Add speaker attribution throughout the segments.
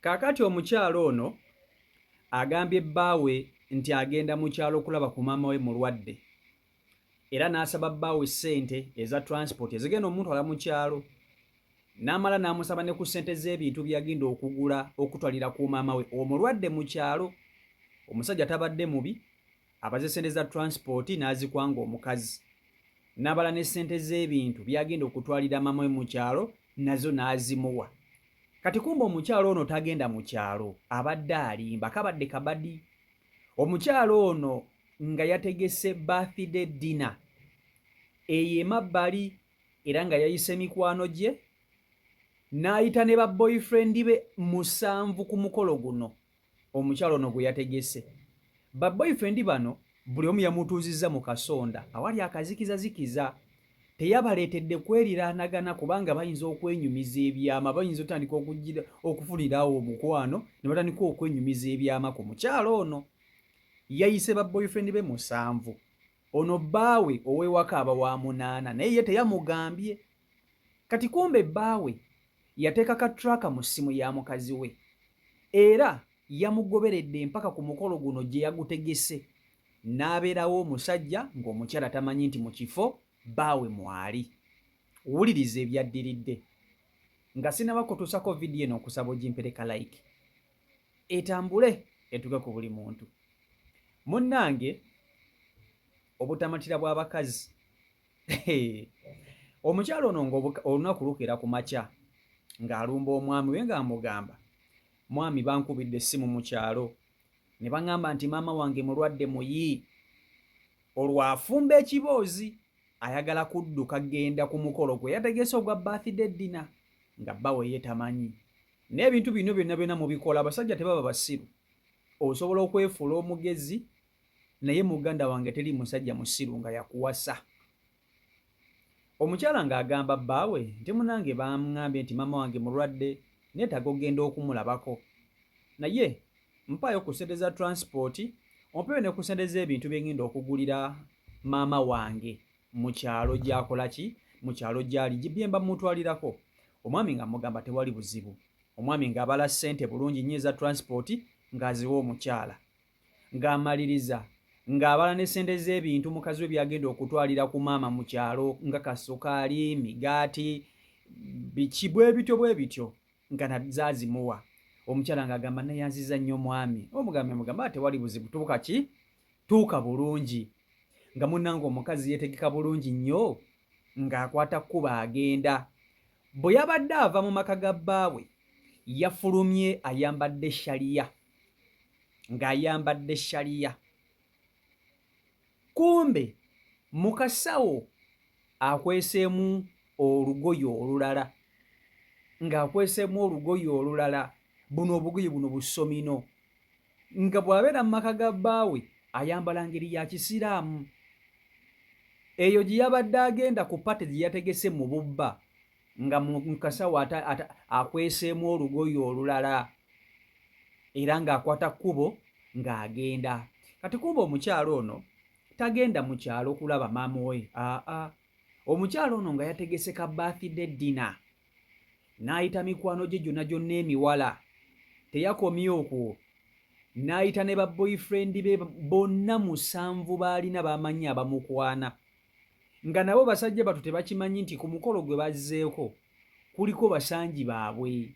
Speaker 1: Kaakati omukyala ono agambye bbaawe nti agenda mu kyalo okulaba ku maama we mulwadde era n'asaba bbaawe ssente eza transport ezigenda omutwala mu kyalo n'amala n'amusaba ne ku ssente z'ebintu by'agenda okugula okutwalira ku maama we omulwadde mu kyalo. Omusajja tabadde mubi abaze ssente za transport n'azikwanga omukazi n'abala ne ssente z'ebintu by'agenda okutwalira maama we mu kyalo nazo n'azimuwa. Kati kumbe omukyala ono tagenda mu kyalo abadde alimba kabadde kabadi. Omukyala ono nga yategese birthday dinner eyo emabbali era nga yayise mikwano gye n'ayita ne ba boyfriend be musanvu ku mukolo guno. Omukyala ono gwe yategese. Ba boyfriend bano buli omu yamutuuzizza mu kasonda awali akazikizazikiza. Teyabaleetedde kweriraanagana kubanga bayinza okwenyumiza ebyama, bayinza otandika okugira okufunirawo omukwano ne batandika okwenyumiza ebyama ku mukyala ono. Yayise ba boyfriend be musanvu. Ono bbaawe ow'ewaka aba wa munaana naye ye teyamugambye. Kati kumbe bbaawe yateeka ka tracker mu ssimu ya mukazi we era yamugoberedde mpaka ku mukolo guno gye yagutegese n'abeerawo omusajja ng'omukyala tamanyi nti mu kifo bbaawe mwali. Wuliriza ebyaddiridde. Nga sinnaba kutuusako vidiyo eno nkusaba ogimpere ka like etambule etuuke ku buli muntu. Munnange obutamatira bw'abakazi Omukyala ono ng'olunaku lukeera ku makya ng'alumba omwami we ng'amugamba, mwami bankubidde essimu mu kyalo ne baŋŋamba nti maama wange mulwadde muyi. Olwo afumba ekiboozi ayagala kudduka genda ku mukolo gwe yategese ogwa birthday dinner nga bba we ye tamanyi. N'ebintu bino byonna byonna mubikola abasajja tebaba basiru. Osobola okwefuula omugezi Naye muganda wange teri musajja musiru nga yakuwasa. Omukyala nga agamba bbaawe nti munange bangambye nti maama wange mulwadde neetaaga okugenda okumulabako naye mpaayo ku ssente za transport ompeeyo ne ku ssente z'ebintu bye ngenda okugulira maama wange mu kyalo gy'akola ki mu kyalo gy'ali bye mba mutwalirako. Omwami nga amugamba tewali buzibu. Omwami ng'abala ssente bulungi nnyo eza transport ng'aziwa omukyala. Ng'amaliriza ng'abala ne ssente z'ebintu mukazi we by'agenda okutwalira ku maama mu kyalo nga kasukaali, migaati, biki bwe bityo bwe bityo nga nazo azimuwa. Omukyala ng'agamba nneeyanzizza nnyo mwami. Omugamba amugamba tewali buzibu tuuka ki tuuka bulungi. Nga munnange omukazi yeetegeka bulungi nnyo ng'akwata kkubo agenda. Bwe yabadde ava mu maka ga bbaawe yafulumye ayambadde shaliya. Ng'ayambadde shaliya. Kumbe mu kasawo akweseemu olugoye olulala, ng'akweseemu olugoye olulala, buno obugoye buno busomino. Nga bw'abeera mu maka ga bbaawe ayambala ngeri ya Kisiraamu. Eyo gye yabadde agenda ku pate gye yategese mu bubba nga mu kasawo akweseemu olugoye olulala era ng'akwata kkubo ng'agenda. Kati kumbe omukyala ono tagenda mu kyalo kulaba maama we aa. Omukyala ono nga yategese ka birthday dinner n'ayita mikwano gye gyonna gyonna emiwala. Teyakomye okwo n'ayita ne ba boyfriend be bonna musanvu b'alina b'amanyi abamukwana. Nga nabo basajja battu tebakimanyi nti ku mukolo gwe bazzeeko kuliko basangi baabwe.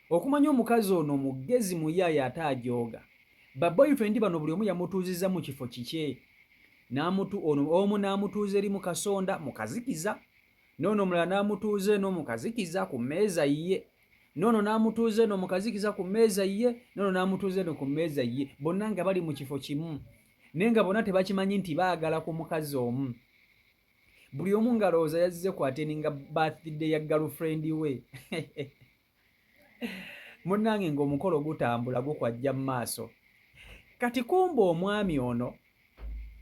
Speaker 1: Okumanya omukazi ono mugezi muyaaye ate ajooga, ba boyfriend bano buli omu yamutuuzizza mu kifo kikye. N'amutu ono omu n'amutuuza eri mu kasonda mu kazikiza, n'ono omulala n'amutuuza eno mu kazikiza ku mmeeza ye, n'ono n'amutuuza eno mu kazikiza ku mmeeza ye, n'ono n'amutuuza eno ku mmeeza ye, bonna nga bali mu kifo kimu. Naye nga bonna tebakimanyi nti baagala ku mukazi omu. Buli omu ng'alowooza yazze ku ateninga birthday ya girlfriend we. Munnange ng'omukolo gutambula gukwajja mu maaso. Kati kumbe omwami ono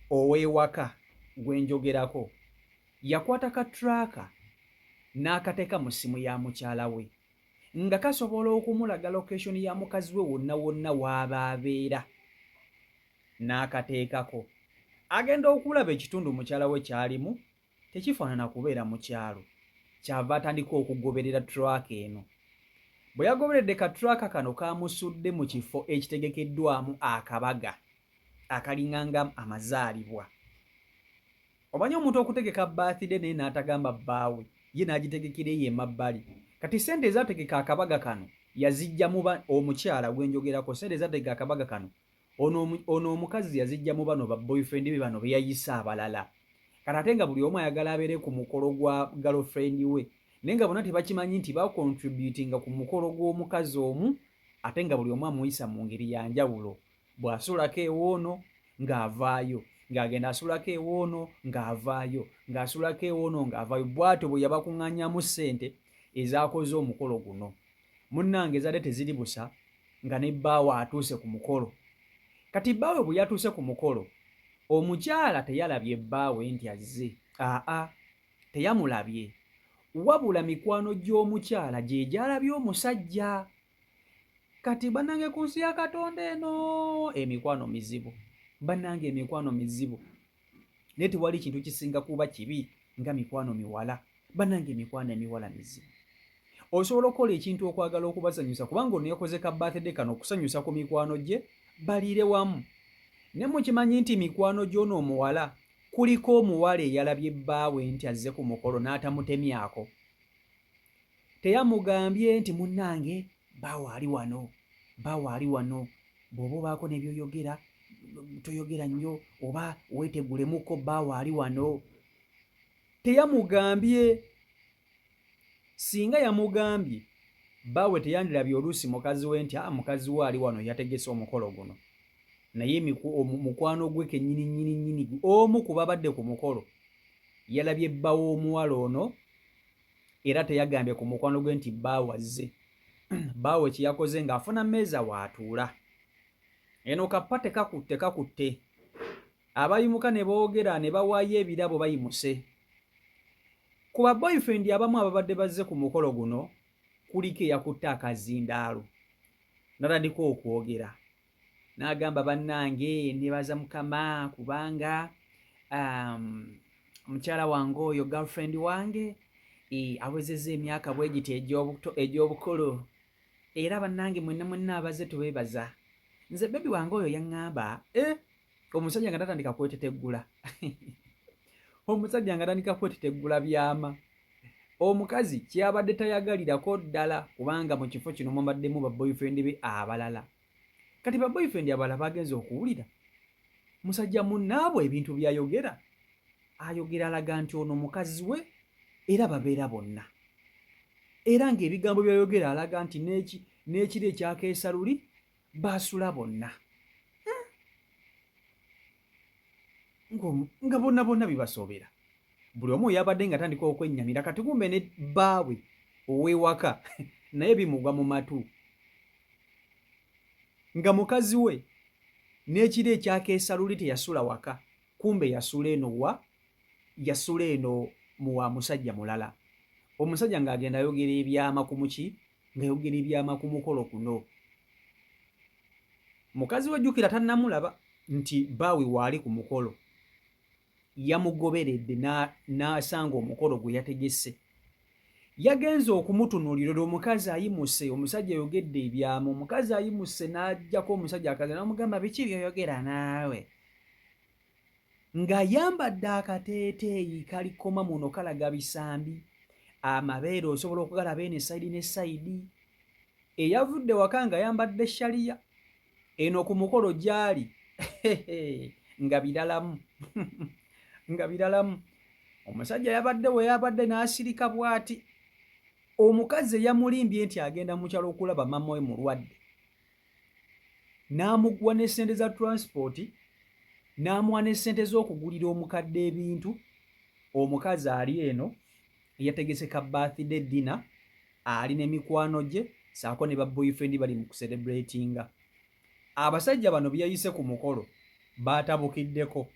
Speaker 1: ow'ewaka gwe njogerako yakwata ka tracker n'akateeka mu ssimu ya mukyala we nga kasobola okumulaga location ya mukazi we wonna wonna w'aba abeera n'akateekako. Agenda okulaba ekitundu mukyala we ky'alimu tekifaanana kubeera mu kyalo, ky'ava atandika okugoberera tracker eno. Bwe yagoberedde ka truck kano kaamusudde mu kifo ekitegekeddwamu akabaga akalinga nga amazaalibwa. Omanyi omuntu okutegeka birthday naye n'atagamba bbaawe, ye n'agitegekera eyo emabbali. Kati ssente ezaategeka akabaga kano yazijja mu omukyala gwe njogerako, ssente ezaategeka akabaga kano ono ono omukazi yazijja mu bano ba boyfriend be bano be yayise abalala. Kati ate nga buli omu ayagala abeere ku mukolo gwa girlfriend we, naye nga bonna tebakimanyi nti bacontributinga ku mukolo gw'omukazi omu, ate nga buli omu amuyisa mu ngeri ya njawulo. Bw'asulako ew'ono ng'avaayo, ng'agenda asulako ew'ono ng'avaayo, ng'asulako ew'ono ng'avaayo. Bw'atyo bwe yabakuŋŋaanyaamu ssente ezaakoze omukolo guno. Munnange ezadde teziri busa nga ne bbaawe atuuse ku mukolo. Kati bbaawe bwe yatuuse ku mukolo, omukyala teyalabye bbaawe nti azze. Aa, teyamulabye. Wabula mikwano gy'omukyala gye gyalabye omusajja. Kati bannange ku nsi ya Katonda eno emikwano mizibu. Bannange emikwano mizibu. Naye tewali kintu kisinga kuba kibi nga mikwano miwala. Bannange emikwano emiwala mizibu. Osobola okukola ekintu okwagala okubasanyusa kubanga ono yakoze ka birthday kano okusanyusa ku mikwano gye baliire wamu. Naye mukimanyi nti mikwano gy'ono omuwala kuliko omuwala eyalabye bbaawe nti azze ku mukolo n'atamutemyako. Teyamugambye nti munnange bbaawo ali wano, bbaawo ali wano, bw'oba obaako ne by'oyogera toyogera nnyo oba weetegulemuko bbaawo ali wano. Teyamugambye. Singa yamugambye, bbaawe teyandirabye oluusi mukazi we nti, ah, mukazi we ali wano yategese omukolo guno. Naye mukwano gwe kennyini nnyini nnyini omu ku babadde ku mukolo yalabye bba w'omuwala ono era teyagambye ku mukwano gwe nti bbaawe azze. Bbaawe kye yakoze ng'afuna mmeeza w'atuula. Eno kappa tekakutte kakutte. Abayimuka ne boogera ne bawaayo ebirabo bayimuse. Ku ba boyfriend abamu ababadde bazze ku mukolo guno kuliko eyakutte akazindaalo n'atandika okwogera n'agamba bannange nebaza Mukama kubanga um, mukyala wange oyo girlfriend wange e, awezezza emyaka bwe giti egy'obukulu era bannange mwenna mwenna abaze tubeebaza nze bebi wange oyo yaŋŋamba eh, omusajja nga tatandika kweteteggula omusajja nga tandika kweteteggula byama omukazi kyabadde tayagalirako ddala kubanga mu kifo kino mubaddemu ba boyfriend be abalala kati ba boyfriend abalala bagenze okuwulira musajja munnaabwe ebintu byayogera ayogera alaga nti ono mukazi we era babeera bonna era ng'ebigambo byayogera alaga nti n'ekiro ekyakeesa luli baasula bonna nga bonna bonna bibasoobera buli omu yabadde nga tandika okwennyamira kati kumbe ne bbaawe ow'ewaka naye bimugwa mu matu nga mukazi we n'ekiro ekyakeesa luli teyasula waka kumbe yasula eno wa yasula eno mu wa musajja mulala omusajja ng'agenda ayogera ebyama ku muki ng'ayogera ebyama ku mukolo kuno mukazi we jjukira tannamulaba nti bbaawe waali ku mukolo yamugoberedde n'asanga omukolo gwe yategese yagenze okumutunuulira olwo omukazi ayimuse omusajja ayogedde ebyama omukazi ayimuse n'ajjako omusajja akazi n'amugamba biki byoyogera naawe ng'ayambadde akateeteeyi kalikoma muno kalaga bisambi amabeere osobola okugalaba eno esayidi ne sayidi eyavudde waka ng'ayambadde shaliya eno ku mukolo gyali nga biralamu nga biralamu omusajja yabadde we yabadde n'asirika bw'ati omukazi eyamulimbye nti agenda mu kyalo okulaba mama we mulwadde n'amuguwa ne ssente za transport n'amuwa ne ssente z'okugulira omukadde ebintu omukazi ali eno yategese ka birthday dinner ali ne mikwano gye saako ne ba boyfriend bali mu kucelebratinga abasajja bano byeyayise ku mukolo baatabukiddeko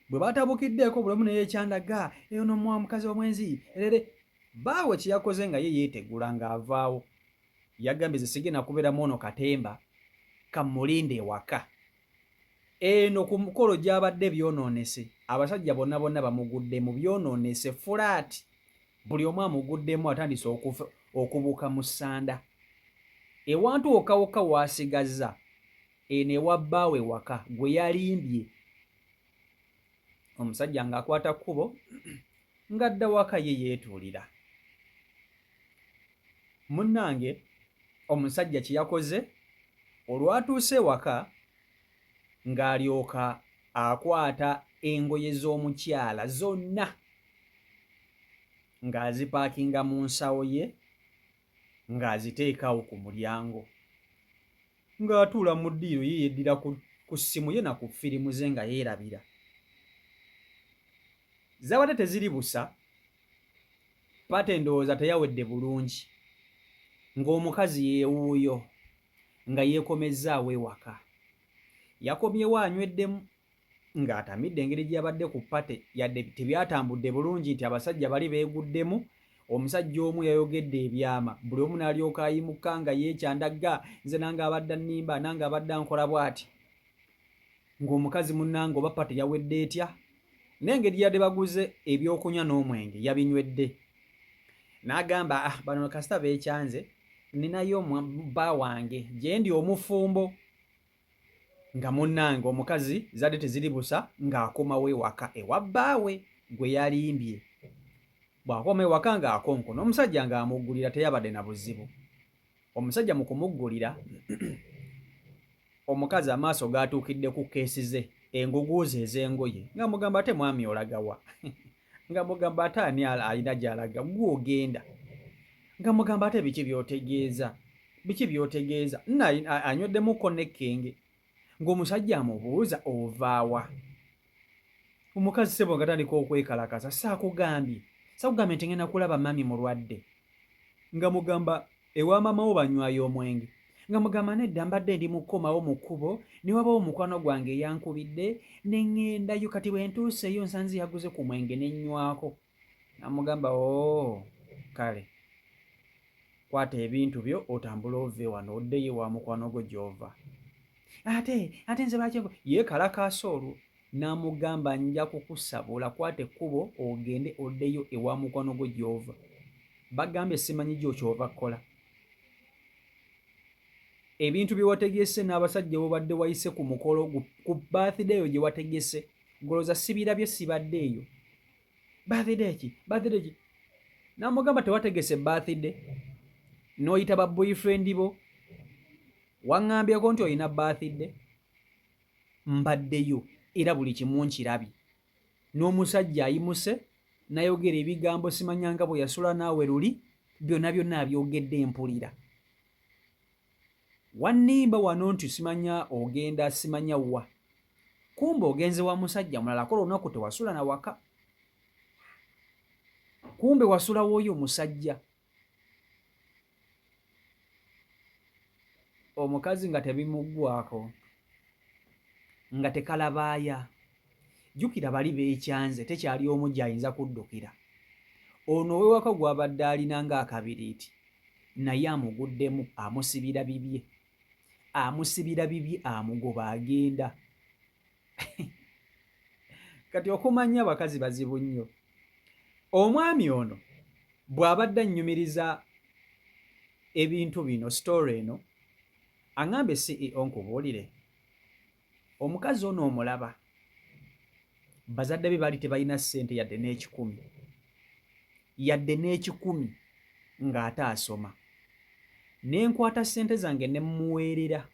Speaker 1: bwe baatabukiddeko buli omu neyekyandaga eyo nomwa mukazi omwenzi erere baawe kye yakoze nga ye yeetegula ng'avaawo yagambye ze sigenda kubeeramu ono katemba kamulinde ewaka eno ku mukolo gyabadde byonoonese abasajja bonna bonna bamuguddemu byonoonese fulaati buli omu amuguddemu atandise okubuuka mu ssanda. Ewantu wokka wokka w'asigazza eno ewa bbaawe waka gwe yalimbye. Omusajja ng'akwata kkubo ng'adda waka ye yeetuulira. Munnange omusajja kye yakoze olwatuuse ewaka ng'alyoka akwata engoye z'omukyala zonna ng'azipaakinga mu nsawo ye ng'aziteeka awo ku mulyango ng'atuula mu ddiiro ye yeddira ku ssimu ye na ku firimu ze nga yeerabira. Zabadde teziri busa, party ndowooza teyawedde bulungi ng'omukazi yeewuuyo nga yeekomezzaawo ewaka. Yakomyewo anyweddemu ng'atamidde engeri gye yabadde ku party yadde tebyatambudde bulungi nti abasajja bali beeguddemu. Omusajja omu yayogedde ebyama buli omu n'alyoka ayimuka nga yeekyandagga nze nange abadde annimba nange abadde ankola bw'ati. Ng'omukazi munnange oba party yawedde etya n'engeri yadde baguze ebyokunywa n'omwenge yabinywedde n'agamba ah bano kasita beekyanze nninayo bba wange gye ndi omufumbo. Nga munnange omukazi zadde teziri busa ng'akomawo ewaka ewa bbaawe gwe yalimbye. Bw'akoma ewaka ng'akonkona omusajja ng'amuggulira teyabadde na buzibu. Omusajja mu kumuggulira omukazi amaaso gaatuukidde ku keesi ze engugu ze ez'engoye nga mugamba ate mwami olagawa nga mugamba ate ani alina gy'alaga gwe ogenda nga mugamba ate biki by'otegeeza biki by'otegeeza nno anyweddemuko n'ekkenge ng'omusajja amubuuza ovaawa omukazi sebo nga tandika okwekalakasa saakugambye saakugambye nti ngenda kulaba mami mulwadde nga mugamba ewa maama wo banywayo omwenge nga mugamba nedda mbadde ndi mukukomawo mu kkubo ne wabawo omukwano gwange eyankubidde ne ŋŋendayo kati bwe ntuuseeyo nsanze yaguze ku mwenge ne nnywako namugamba o oh, kale kwata ebintu byo otambule ove wano oddeyo ewa mukwano gwo gy'ova ate ate nze lwaki yeekalakaasa olwo n'amugamba nja kukusabula kwata ekkubo ogende oddeyo ewa mukwano gwo gy'ova bagambye simanyi gyo ky'ova kukola ebintu bye wategese n'abasajja bobadde wayise ku mukolo ku birthday yo gye wategese goloza sibirabye sibadde eyo birthday ki birthday ki namugamba tewategese birthday n'oyita ba boyfriend bo waŋŋambyeko nti olina birthday mbaddeyo era buli kimu nkirabye n'omusajja ayimuse nayogera ebigambo simanyanga bwe yasula naawe luli byonna byonna abyogedde mpulira wannimba wano nti simanya ogenda simanya wa kumbe ogenze wa musajja mulala kola olunaku tewasula na waka kumbe wasula wooyo omusajja omukazi nga tebimuggwako nga tekalabaaya jjukira bali beekyanze tekyali omu gy'ayinza kuddukira ono ow'ewaka gw'abadde alina ng'akabiriiti naye amuguddemu amusibira bibye amusibira bibye amugoba agenda kati okumanya abakazi bazibu nnyo omwami ono bw'abadde annyumiriza ebintu bino story eno aŋambye ceo nkubuulire omukazi ono omulaba bazadde be baali tebalina ssente yadde n'ekikumi yadde n'ekikumi ng'ate asoma ne nkwata ssente zange ne mmuweerera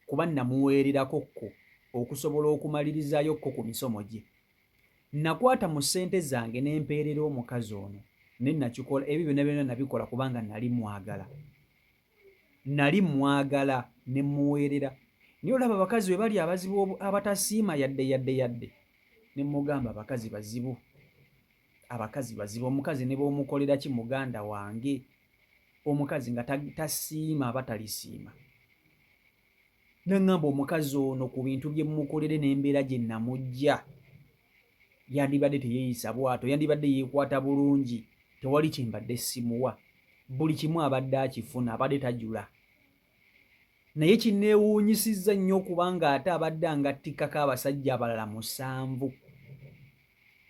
Speaker 1: kuba namuweererako kko okusobola okumalirizaayo kko ku misomo gye nakwata mu ssente zange ne mpeerera omukazi ono ne nakikola ebyo byonna byonna nabikola kubanga nali mwagala nali mwagala ne mmuweerera naye olaba abakazi bwe bali abazibu abatasiima yadde yadde yadde ne mugamba abakazi bazibu abakazi bazibu omukazi ne bw'omukolera ki muganda wange omukazi nga tasiima aba talisiima naŋŋamba omukazi ono ku bintu bye mmukolere n'embeera gye namujja yandibadde teyeeyisa bw'atyo yandibadde yeekwata bulungi tewali kye mbadde simuwa buli kimu abadde akifuna abadde tajula naye kinneewuunyisizza nnyo okubanga ate abadde angattikako abasajja abalala musanvu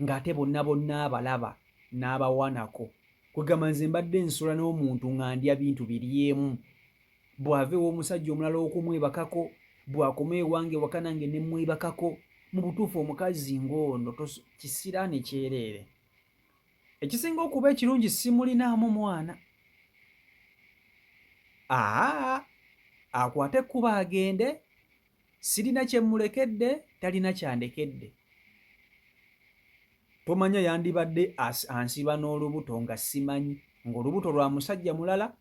Speaker 1: ng'ate bonna bonna abalaba n'abawanako. Kwegamba nze mbadde nsula n'omuntu nga ndya bintu biryemu, bw'ava ew'omusajja omulala okumwebakako, bw'akoma ewange waka nange ne mwebakako. Mu butuufu omukazi ng'ono kisiraane kyereere. Ekisinga okuba ekirungi simulinaamu mwana. Aa akwate ekkubo agende, sirina kye mmulekedde, talina kyandekedde. Tomanya yandibadde ansiba n'olubuto nga simanyi, ng'olubuto lwa musajja mulala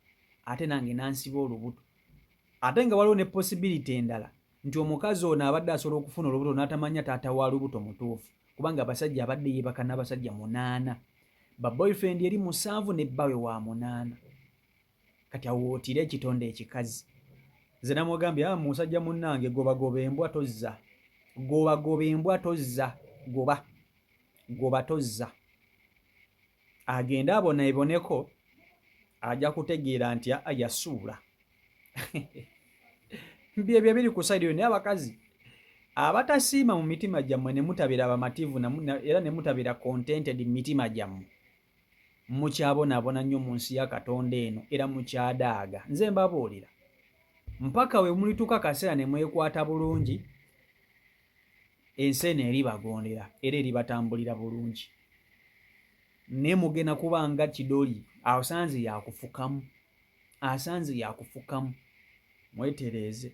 Speaker 1: ate nange n'ansiba olubuto. Ate nga waliwo ne possibility endala nti omukazi ono abadde asobola okufuna olubuto n'atamanya taata wa lubuto mutuufu, kubanga abasajja abadde yeebaka n'abasajja munaana, ba boyfriend eri musanvu ne bbawe wa munaana. Kati awo wootira ekitonde ekikazi. Nze namugambye, ah, musajja munnange, gobagoba embwa tozza, gobagoba embwa tozza, goba goba tozza. Agende aboneeboneko, ajja kutegeera nti aa yasuula. Byebyo ebiri ku sayidi eyo. Naye abakazi abatasiima mu mitima gyammwe ne mutabeera bamativu era ne mutabeera contented mu mitima gyammwe, mukyabonaabona nnyo mu nsi ya Katonda eno era mukyadaaga. Nze mbabuulira, mpaka we mulituuka akaseera ne mwekwata bulungi, ensi eno eribagondera era eribatambulira bulungi. Naye mugenda kuba nga kidoli asanze yakufukamu, asanze yakufukamu. Mwetereeze.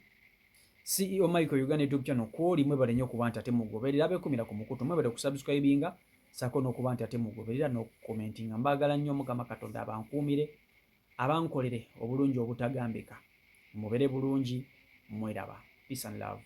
Speaker 1: CEO Michael Uganda YouTube channel kwoli, mwebale nnyo okuba nti ate mugoberera abekumira ku mukutu, mwebale okusubscribinga sako n'okuba nti ate mugoberera n'okukomentinga. Mbaagala nnyo. Mukama Katonda abankuumire, abankolere obulungi obutagambika. Mubere bulungi, mweraba. Peace and love.